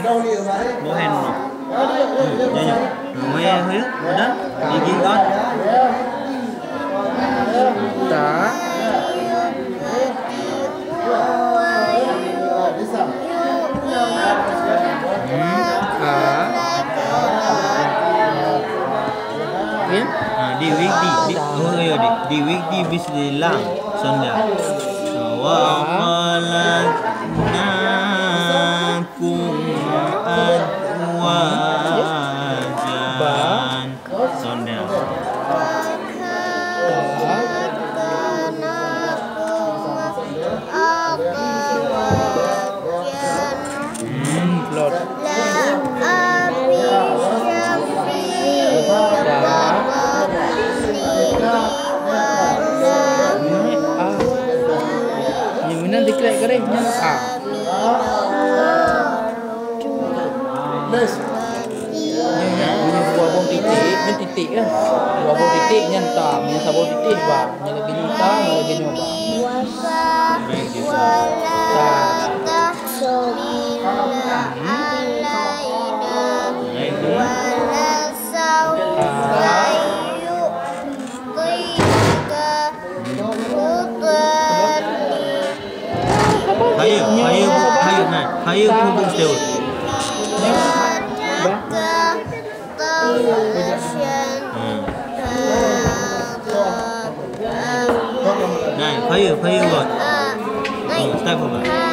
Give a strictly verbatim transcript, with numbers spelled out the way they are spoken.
Bohen. Hmm, ya, ya. Nah, weh, ya, dan gigi kan? Ta. Hmm, a. Oke. Nah, di wigdi, di, oh, ya, di, di wigdi bis di lam. Sonda. Wa khalaqna Kum azwajan. Sonda. Hmm, plot. Hmm, ah. Nyang meunan dikrek garéh nyan a. Nyan, nyan, nyan dua boh titik, nyan titik kan. Dua boh titik nyan ta, nyan saboh titik ba. Nyan lagèe nyoe ta, nyan lagèe nyoe ba. Ta. Fire, fire, fire, nah, fire pun belum setiap. Hmm. Nah, fire, fire buat. Hmm, start buat.